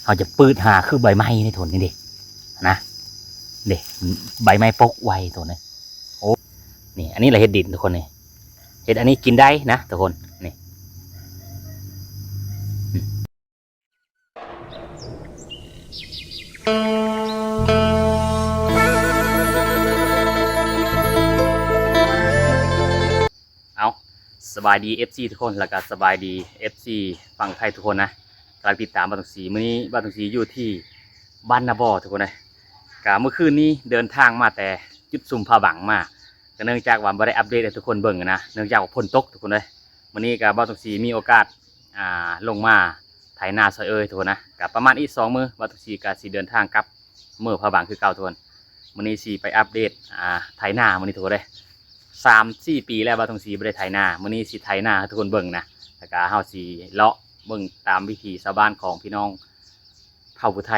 ເຮົາຈະປືດຫາຄືໃບໄມ້ນີ້ທຸກຄົນ ນີ້ເດ້ ນະ ເດ້ ໃບໄມ້ປົກໄວ້ທຸກຄົນເອີຍ. ໂອ້ ນີ້ ອັນນີ້ລະເຮັດດິນທຸກຄົນ ນີ້ ເຮັດອັນນີ້ກິນໄດ້ນະທຸກຄົນ ນີ້. ເອົາ ສະບາຍດີ ເອັຟຊີ ທຸກຄົນ ແລ້ວກະສະບາຍດີ ເອັຟຊີ ຝັ່ງໄທທຸກຄົນນະ ກຳລັງຕິດຕາມບ່າວທອງສີ. ມື້ນີ້ບ່າວທອງສີຢູ່ທີ່ບ້ານນາບໍ່ທຸກຄົນເອີຍ. ກະມື້ຄືນນີ້ເດີນທາງມາແຕ່ຈຸດຊຸມຜາບັງມາ ກະເນື່ອງຈາກວ່າບໍ່ໄດ້ອັບເດດໃຫ້ທຸກຄົນເບິ່ງນະ ເນື່ອງຈາກວ່າຝົນຕົກທຸກຄົນເອີຍ. ມື້ນີ້ກະບ່າວທອງສີມີໂອກາດ ອ່າ ລົງມາໄຖນາຊ່ອຍເອີຍທຸກຄົນນະ. ກະປະມານອີກສອງມື້ ບ່າວທອງສີກະຊິເດີນທາງກັບເມືອຜາບັງຄືເກົ່າທຸກຄົນ. ມື້ນີ້ຊິໄປອັບເດດ ອ່າ ໄຖນາມື້ນີ້ທຸກຄົນເອີຍ. ສາມສີ່ປີແລ້ວບ່າວທອງສີບໍ່ໄດ້ໄຖນາ ມື້ນີ້ຊິໄຖນາໃຫ້ທຸກຄົນເບິ່ງນະ ແລ້ວກະເຮົາຊິເລາະເບິ່ງຕາມວິຖີຊາວບ້ານຂອງພີ່ນ້ອງເຜົ່າຜູ້ໄທ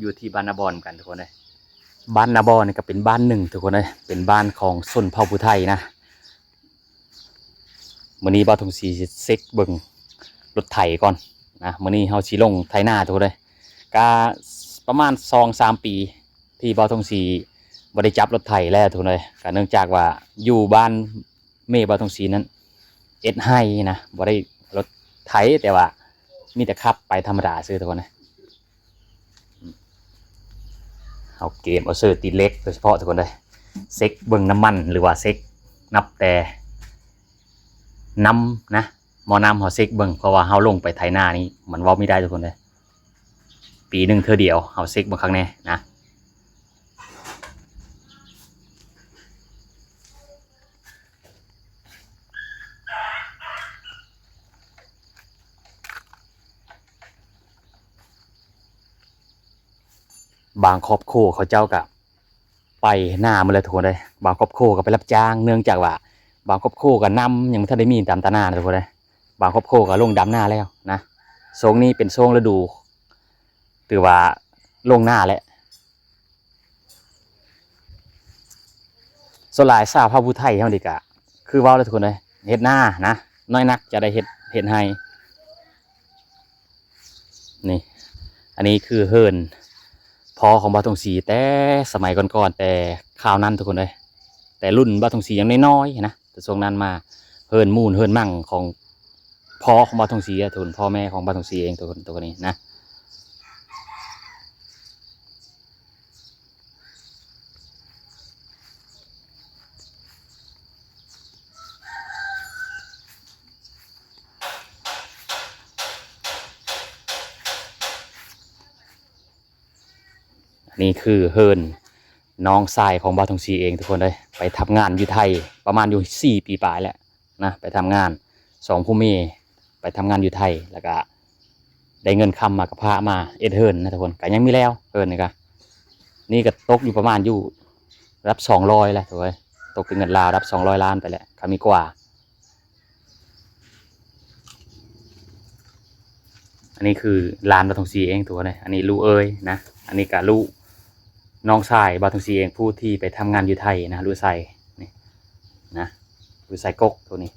ຢູ່ທີ່ບ້ານນາບໍ່ນຳກັນທຸກຄົນເອີຍ. ບ້ານນາບໍ່ນນີ້ກະເປັນບ້ານໜຶ່ງທຸກຄົນເອີຍ ເປັນບ້ານຂອງຊົນເຜົ່າຜູ້ໄທນະ. ມື້ນີ້ບ່າວທອງສີຊິເຊັກເບິ່ງລົດໄຖກ່ອນນະ ມື້ນີ້ເຮົາຊິລົງໄຖນາທຸກຄົນເອີຍ. ກະປະມານສອງສາມປີທີ່ບ່າວທອງສີບໍ່ໄດ້ຈັບລົດໄຖແລ້ວທຸກຄົນເອີຍ ກະເນື່ອງຈາກວ່າຢູ່ບ້ານແມ່ບ່າວທອງສີນັ້ນເຮັດໄຮ່ນະ ບໍ່ໄດ້ລົດໄຖ ແຕ່ວ່າມີແຕ່ຂັບໄປທຳມະດາຊື່ທຸກຄົນເອີຍ. ເຮົາເກມເອົາເຊີຕີເຫຼັກໂດຍສະເພາະທຸກຄົນເດີ ເຊັກເບິ່ງນ້ຳມັນ ຫຼືວ່າເຊັກນັບແຕ່ນ້ຳນະ ໝໍ້ນ້ຳເຮົາເຊັກເບິ່ງ ເພາະວ່າເຮົາລົງໄປໄຖນານີ້ມັນເວົ້າມີໄດ້ທຸກຄົນເດີ ປີໜຶ່ງເທື່ອດຽວ ເຮົາເຊັກເບິ່ງຄັກແນ່ນະ. ບາງຄອບຄົວເຂົາເຈົ້າກະໄປນາໝົດແລ້ວທຸກຄົນເອີຍ ບາງຄອບຄົວກະໄປຮັບຈ້າງ ເນື່ອງຈາກວ່າບາງຄອບຄົວກະນ້ຳຍັງບໍ່ທັນໄດ້ມີຕາມຕານານະທຸກຄົນເອີຍ ບາງຄອບຄົວກະລົງດຳນາແລ້ວນະ. ຊ່ວງນີ້ເປັນຊ່ວງລະດູ ຖືວ່າລົງນາແຫຼະ. ສ່ວນຫຼາຍຊາວເຜົ່າຜູ້ໄທເຮົານີ້ກະຄືເວົ້າແຫຼະທຸກຄົນເອີຍ ເຮັດນານະ ໜ້ອຍນັກຈະໄດ້ເຮັດ ເຮັດໄຮ່. ນີ້ ອັນນີ້ຄືເຮືອນພໍ່ຂອງບ່າວທອງສີແຕ່ສະໄໝກ່ອນໆ ແຕ່ຄາວນັ້ນທຸກຄົນເອີຍ ແຕ່ລຸ້ນບ່າວທອງສີຍັງນ້ອຍໆນະ. ແຕ່ຊ່ວງນັ້ນມາເຮືອນມູນເຮືອນມັ່ງຂອງພໍ່ຂອງບ່າວທອງສີ ອາ ທຸນພໍ່ແມ່ຂອງບ່າວທອງສີເອງ ໂຕ ໂຕນີ້ນະ. ອັນນີ້ຄືເຮືອນນ້ອງຊາຍຂອງບ່າວທອງສີເອງທຸກຄົນເອີຍ ໄປທຳງານຢູ່ໄທປະມານຢູ່ສີ່ປີປາຍແລ້ວນະ ໄປທຳງານ ສອງຜົວເມຍໄປທຳງານຢູ່ໄທ ແລ້ວກະໄດ້ເງິນຄຳມາກະພາມາເຮັດເຮືອນນະທຸກຄົນ ກະຍັງມີແລ້ວເຮືອນນີ້ກະ ນີ້ກະຕົກຢູ່ປະມານຢູ່ລະດັບສອງຮ້ອຍແລ້ວທຸກຄົນເອີຍ ຕົກເປັນເງິນລາວລະດັບສອງຮ້ອຍລ້ານໄປແລ້ວ ກະມີກວ່າ. ອັນນີ້ຄືຫຼານບ່າວທອງສີເອງທຸກຄົນເອີຍ ອັນນີ້ລູກເອີຍນະ ອັນນີ້ກະລູກນ້ອງຊາຍບ່າວທອງສີເອງ ຜູ້ທີ່ໄປທຳງານຢູ່ໄທນະ ລູກຊາຍນີ້ນະ ລູກຊາຍກົກໂຕນີ້.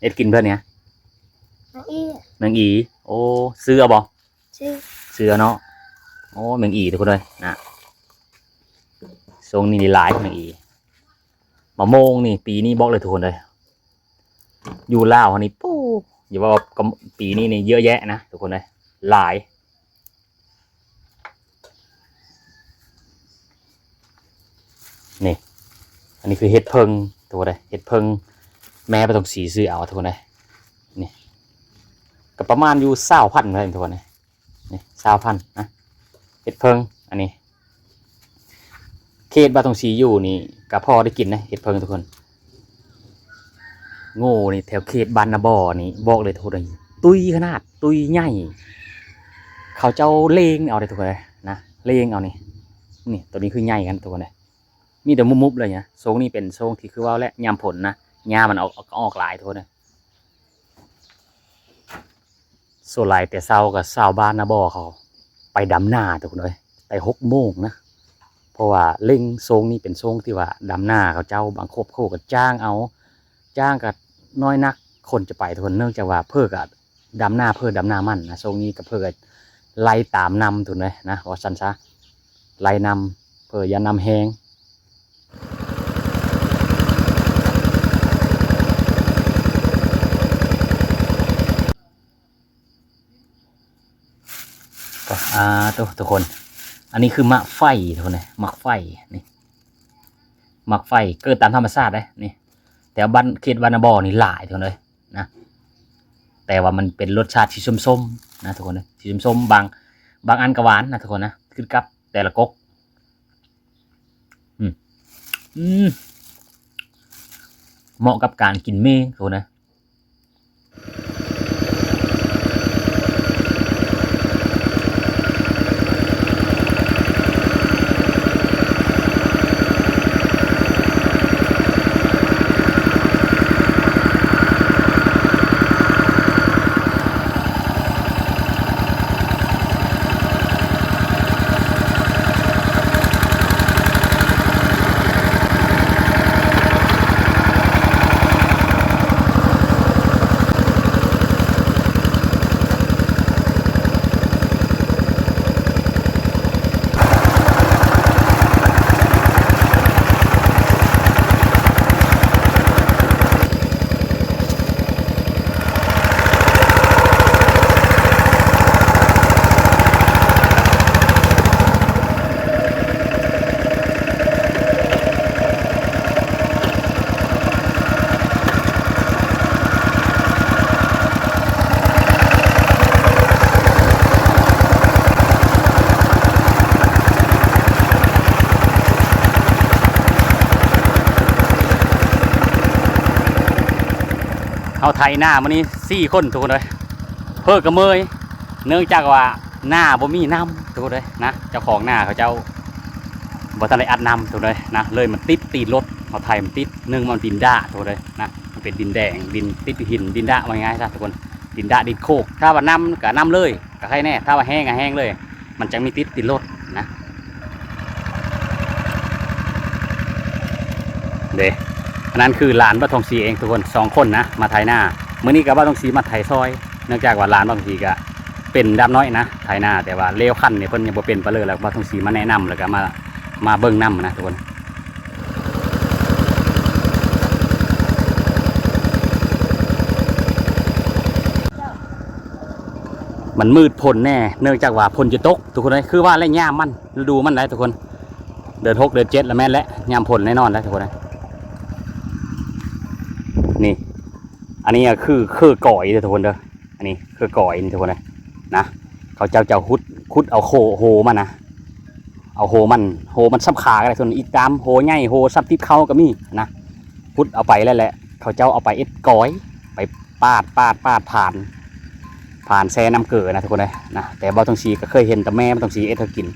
ເຮັດກິນເພິ່ນນີ້ ແມງອີ ແມງອີ ໂອ້ ຊື້ເອົາບໍ່? ຊື້ ຊື້ເອົາເນາະ ໂອ້ ແມງອີທຸກຄົນເອີຍນະ ຊ່ວງນີ້ນີ້ຫຼາຍແມງອີ. ມະມ່ວງນີ້ປີນີ້ບອກເລີຍທຸກຄົນເອີຍ ຢູ່ລາວເຮົານີ້ປູ້ ຢ່າວ່າປີນີ້ນີ້ເຍອະແຍະນະທຸກຄົນເອີຍ ຫຼາຍ. ນີ້ ອັນນີ້ຄືເຫັດເຜິ້ງທຸກຄົນເອີຍ ເຫັດເຜິ້ງແມ່ບ່າວທອງສີຊື້ເອົາທຸກຄົນເອີຍ ນີ້ ກະປະມານຢູ່ຊາວພັນເທົ່ານັ້ນທຸກຄົນເອີຍ. ນີ້ ຊາວພັນນະ ເຫັດເຜິ້ງ ອັນນີ້ ເຂດບ້ານທົ່ງສີຢູ່ນີ້ກະພໍໄດ້ກິນນະ ເຫັດເຜິ້ງທຸກຄົນ. ໂງ່ນີ້ ແຖວເຂດບ້ານນາບໍ່ນີ້ ບອກເລີຍທຸກຄົນ ຕຸ້ຍຂະໜາດ ຕຸ້ຍໃຫຍ່ ເຂົາເຈົ້າເລງເອົາເດ້ທຸກຄົນເອີຍນະ ເລງເອົານີ້ ນີ້ ໂຕນີ້ຄືໃຫຍ່ຄັນທຸກຄົນເອີຍ ມີແຕ່ມຸບໆເລີຍນະ. ຊ່ວງນີ້ເປັນຊ່ວງທີ່ຄືເວົ້າແຫຼະ ຍາມຝົນນະ ຫຍ້າມັນອອກ ອອກຫຼາຍທຸກຄົນເອີຍ. ສ່ວນຫຼາຍແຕ່ເຊົ້າກະຊາວບ້ານນາບໍ່ເຂົາໄປດຳນາທຸກຄົນເອີຍ ໄປຫົກໂມງນະ ເພາະວ່າເລັ່ງຊ່ວງນີ້ເປັນຊ່ວງທີ່ວ່າດຳນາ ເຂົາເຈົ້າບາງຄອບຄົວກະຈ້າງເອົາ ຈ້າງກະນ້ອຍນັກຄົນຈະໄປທຸກຄົນ ເນື່ອງຈາກວ່າເພິ່ນກະ ດຳນາເພີດຳນາມັນນະ. ຊ່ວງນີ້ກໍເພີກໍໄລ່ຕາມນ້ຳທຸກຄົນເອີຍນະ ວ່າຊັ້ນຊະ ໄລ່ນ້ຳ ເພີຢ່ານ້ຳແຮງ. ອາ ໂຕ ທຸກຄົນ ອັນນີ້ຄືໝາກໄຟທຸກຄົນເອີຍ ໝາກໄຟນີ້ ໝາກໄຟເກີດຕາມທຳມະຊາດເດ້ນີ້. ແຖວບ້ານ ເຂດບ້ານນາບໍ່ນີ້ຫຼາຍທຸກຄົນເອີຍນະ ແຕ່ວ່າມັນເປັນລົດຊາດທີ່ສົ້ມໆນະທຸກຄົນເອີຍ ທີ່ສົ້ມໆ ບາງ ບາງອັນກໍຫວານນະທຸກຄົນນະ ຂຶ້ນກັບແຕ່ລະກົກ. ອືມ ອືມ ເໝາະກັບການກິນເມງທຸກຄົນເອີຍ. ເຮົາໄຖນາມື້ນີ້ສີ່ຄົນທຸກຄົນເອີຍ ເພີກະເມີຍ ເນື່ອງຈາກວ່ານາບໍ່ມີນ້ຳທຸກຄົນເອີຍນະ. ເຈົ້າຂອງນາເຂົາເຈົ້າບໍ່ທັນໄດ້ອັດນ້ຳທຸກຄົນເອີຍນະ ເລີຍມັນຕິດຕີນລົດ ເຮົາໄຖມັນຕິດ ໜຶ່ງມັນດິນດາທຸກຄົນເອີຍນະ ມັນເປັນດິນແດງ ດິນຕິດຫີນ ດິນດາ ເວົ້າງ່າຍໆຊະທຸກຄົນ ດິນດາ ດິນໂຄກ. ຖ້າວ່ານ້ຳກະນ້ຳເລີຍ ກະໄຄແນ່ ຖ້າວ່າແຮງກະແຮງເລີຍ ມັນຈັ່ງມີຕິດ ຕິດລົດນະ ເດ້. ອັນນັ້ນຄືຫຼານບ່າວທອງສີເອງທຸກຄົນ ສອງຄົນນະ ມາໄຖນາ. ມື້ນີ້ກໍບ່າວທອງສີມາໄຖຊ່ອຍ ເນື່ອງຈາກວ່າຫຼານບ່າວທອງສີກໍເປັນດາບນ້ອຍນະ ໄຖນາ ແຕ່ວ່າເລວຄັນນີ້ເພິ່ນຍັງບໍ່ເປັນປານເລີຍ ແລ້ວບ່າວທອງສີມາແນະນຳ ແລ້ວກໍມາ ມາເບິ່ງນຳນະທຸກຄົນ. ມັນມືດຝົນແນ່ ເນື່ອງຈາກວ່າຝົນຈະຕົກທຸກຄົນເອີຍ ຄືວ່າແຫຼະ ຍາມມັນ ລະດູມັນໄດ໋ທຸກຄົນ ເດືອນຫົກ ເດືອນເຈັດລະແມ່ນແຫຼະ ຍາມຝົນແນ່ນອນໄດ໋ທຸກຄົນເອີຍ. ນີ້ ອັນນີ້ກໍຄືເຄືອກອຍເດີທຸກຄົນເດີ ອັນນີ້ເຄືອກອຍນີ້ທຸກຄົນເອີຍນະ ເຂົາເຈົ້າຈະຂຸດ ຂຸດເອົາໂຄ ໂຮມັນນະ ເອົາໂຮມັນ ໂຮມັນສ່ຳຂາກໍໄດ້ ສ່ວນອີກຕາມໂຮໃຫຍ່ ໂຮສ່ຳຕີນເຂົ້າກໍມີນະ ຂຸດເອົາໄປແລ້ວແຫຼະ ເຂົາເຈົ້າເອົາໄປເຮັດກອຍ ໄປປາດ ປາດ ປາດ ຜານ ຜານແຊ່ນ້ຳເກືອນະທຸກຄົນເອີຍນະ. ແຕ່ບ່າວທອງສີກໍເຄີຍເຫັນແຕ່ແມ່ບ່າວທອງສີເຮັດໃຫ້ກິນ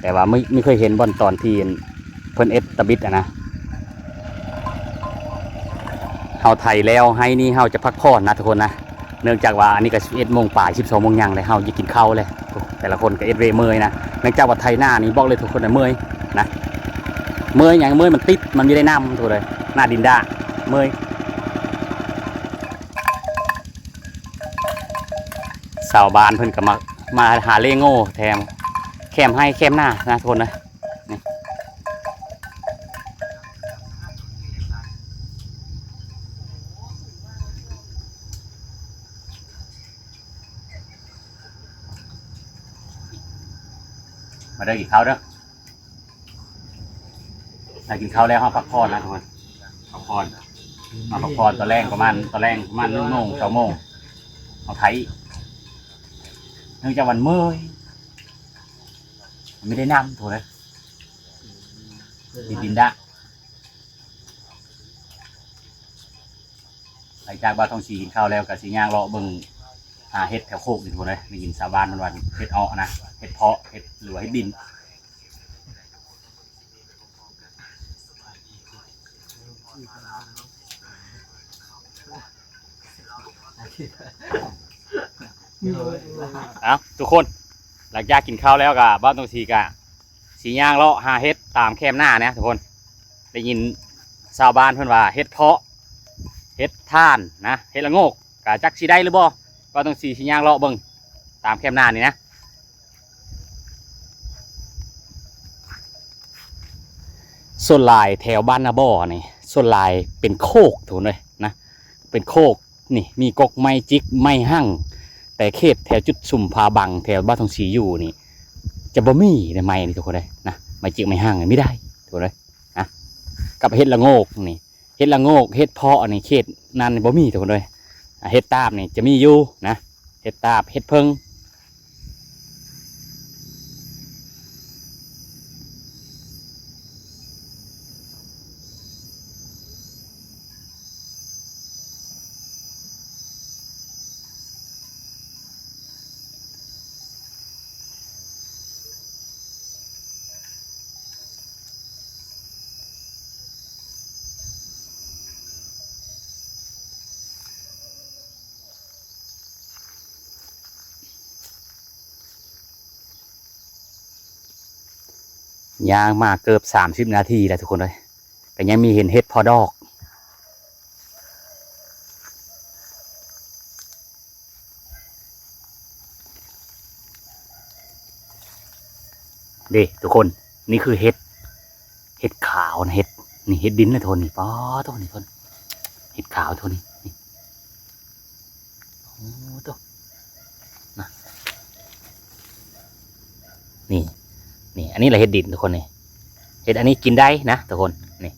ແຕ່ວ່າບໍ່ ບໍ່ເຄີຍເຫັນບ່ອນຕອນທີ່ເພິ່ນເຮັດຕະບິດຫັ້ນນະ. ເຮົາໄຖແລ້ວໄຮ່ນີ້ເຮົາຈະພັກຜ່ອນນະທຸກຄົນນະ ເນື່ອງຈາກວ່າອັນນີ້ກໍສິບເອັດໂມງປາຍ ສິບສອງໂມງຫຍັງແລ້ວ ເຮົາຢາກກິນເຂົ້າແລ້ວ. ແຕ່ລະຄົນກໍເຮັດວຽກເມື່ອຍນະ ເນື່ອງຈາກວ່າໄຖນານີ້ບອກເລີຍທຸກຄົນນະ ເມື່ອຍນະ ເມື່ອຍຫຍັງ ເມື່ອຍມັນຕິດ ມັນມີແຕ່ນ້ຳທຸກຄົນເອີຍ ນາດິນດາ ເມື່ອຍ. ຊາວບ້ານເພິ່ນກໍມາ ມາຫາເລໂງ່ແຖມ ແຄມໄຮ່ແຄມນານະທຸກຄົນເອີຍ. ນີ້ ມາເດີ ກິນເຂົ້າເດີ ຖ້າກິນເຂົ້າແລ້ວເຮົາພັກຜ່ອນນະທຸກຄົນ ພັກຜ່ອນ ມາພັກຜ່ອນຕອນແລງ ປະມານ ຕອນແລງປະມານໜຶ່ງໂມງ ສອງໂມງ ເຮົາໄຖ ເນື່ອງຈາກວ່າເມື່ອຍ ມັນມີແຕ່ນ້ຳທຸກຄົນເອີຍ ດິນ ດິນດາ. ຫຼັງຈາກບ່າວທອງສີກິນເຂົ້າແລ້ວ ກໍຊິຍ່າງເລາະເບິ່ງ ຫາເຫັດແຖວໂຄກນີ້ທຸກຄົນເອີຍ ໄດ້ຍິນຊາວບ້ານເພິ່ນວ່າເຫັດເອາະນະ ເຫັດເຜາະ ເຫັດ ຫຼືວ່າເຫັດດິນ. ເອົາ ທຸກຄົນ ຫຼັງຈາກກິນເຂົ້າແລ້ວກໍ ບ່າວທອງສີກໍຊິຍ່າງເລາະຫາເຫັດຕາມແຄມນານະທຸກຄົນ. ໄດ້ຍິນຊາວບ້ານເພິ່ນວ່າເຫັດເຜາະ ເຫັດຖ່ານນະ ເຫັດລະໂງກ ກະຈັກຊິໄດ້ຫຼືບໍ່ ບ່າວທອງສີຊິຍ່າງເລາະເບິ່ງຕາມແຄມໜ້ານີ້ນະ. ສ່ວນຫຼາຍແຖວບ້ານນາບໍ່ນີ້ ສ່ວນຫຼາຍເປັນໂຄກທຸກຄົນເອີຍນະ ເປັນໂຄກ. ນີ້ມີກົກໄມ້ຈິກໄມ້ຮັ່ງ ແຕ່ເຂດແຖວຈຸດຊຸມຜາບັງ ແຖວບ່າວທອງສີຢູ່ນີ້ ຈະບໍ່ມີເດ້ໄມ້ນີ້ທຸກຄົນເອີຍນະ. ໄມ້ຈິກໄມ້ຮັ່ງນີ້ມີໄດ້ທຸກຄົນເອີຍນະ. ກັບເຫັດລະໂງກນີ້ ເຫັດລະໂງກ ເຫັດເຜາະນີ້ ເຂດນັ້ນບໍ່ມີທຸກຄົນເອີຍ. ອ່າ ເຫັດຕາບນີ້ຈະມີຢູ່ນະ ເຫັດຕາບ ເຫັດເຜິ້ງ. ຍ່າງມາເກືອບສາມສິບນາທີແລ້ວທຸກຄົນເອີຍ ກໍຍັງມີເຫັນເຫັດພໍດອກ. ເດ້ທຸກຄົນ ນີ້ຄືເຫັດ ເຫັດຂາວນະ ເຫັດ ນີ້ເຫັດດິນນະທຸກຄົນນີ້. ປາດໂທ້ ນີ້ທຸກຄົນ ເຫັດຂາວທຸກຄົນນີ້ ນີ້ ໂອ້ໂທ້ ນະ ນີ້ ນີ້ ອັນນີ້ລະເຫັດດິນທຸກຄົນນີ້. ເຫັດອັນນີ້ກິນໄດ້ນະທຸກຄົນ ນີ້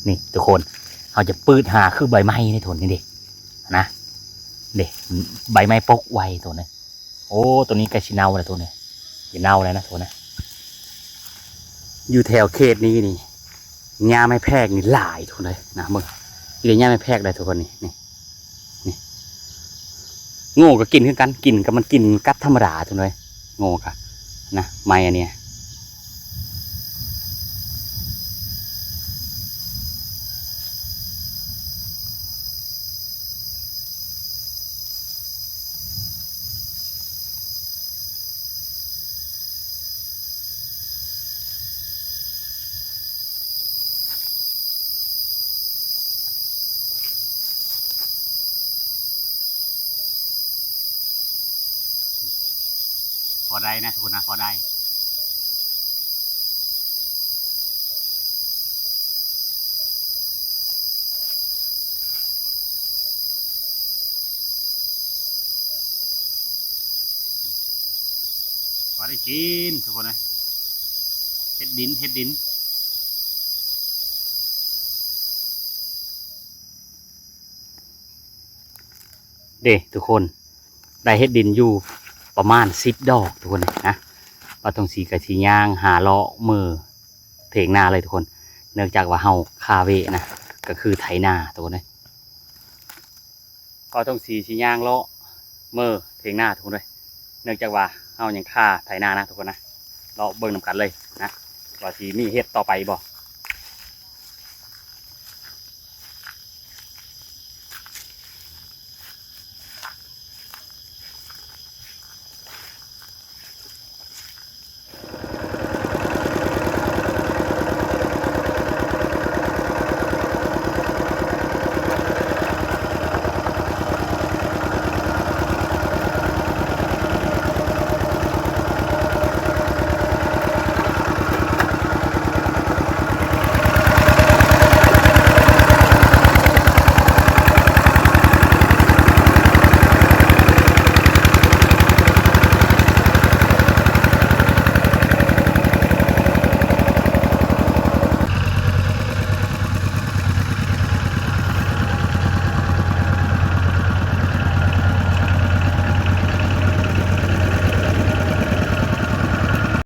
ນີ້ທຸກຄົນ ເຮົາຈະປືດຫາຄືໃບໄມ້ນີ້ທຸກຄົນ ນີ້ເດ້ ນະ ເດ້ ໃບໄມ້ປົກໄວ້ທຸກຄົນເອີຍ. ໂອ້ ໂຕນີ້ໃກ້ຊິເນົ່າແລ້ວໂຕນີ້ ຊິເນົ່າແລ້ວນະໂຕນະ. ຢູ່ແຖວເຂດນີ້ນີ້ ຫຍ້າໄມ້ແພກນີ້ຫຼາຍທຸກຄົນເອີຍນະ. ເບິ່ງ ມີແຕ່ຫຍ້າໄມ້ແພກໄດ໋ທຸກຄົນນີ້ ນີ້ ນີ້ ໂງ່ກໍກິນຄືກັນ ກິນກໍມັນກິນກັດທຳມະດາທຸກຄົນເອີຍ. ໂງ່ກະນະ ໄມ້ອັນນີ້ ພໍໄດ້ນະທຸກຄົນນະ ພໍໄດ້. ພໍໄດ້ກິນທຸກຄົນເອີຍ ເຫັດດິນ ເຫັດດິນ. ເດ້ທຸກຄົນ ໄດ້ເຫັດດິນຢູ່ປະມານສິບດອກທຸກຄົນນະ. ບ່າວທອງສີກໍຊິຍ່າງຫາເລາະເມືອເຖງນາເລີຍທຸກຄົນ ເນື່ອງຈາກວ່າເຮົາຄາເວະນະ ກໍຄືໄຖນາທຸກຄົນເອີຍ. ບ່າວທອງສີຊິຍ່າງເລາະເມືອເຖງນາທຸກຄົນເອີຍ ເນື່ອງຈາກວ່າເຮົາຍັງຄາໄຖນານະທຸກຄົນນະ. ເລາະເບິ່ງນຳກັນເລີຍນະ ວ່າຊິມີເຫັດຕໍ່ໄປບໍ່.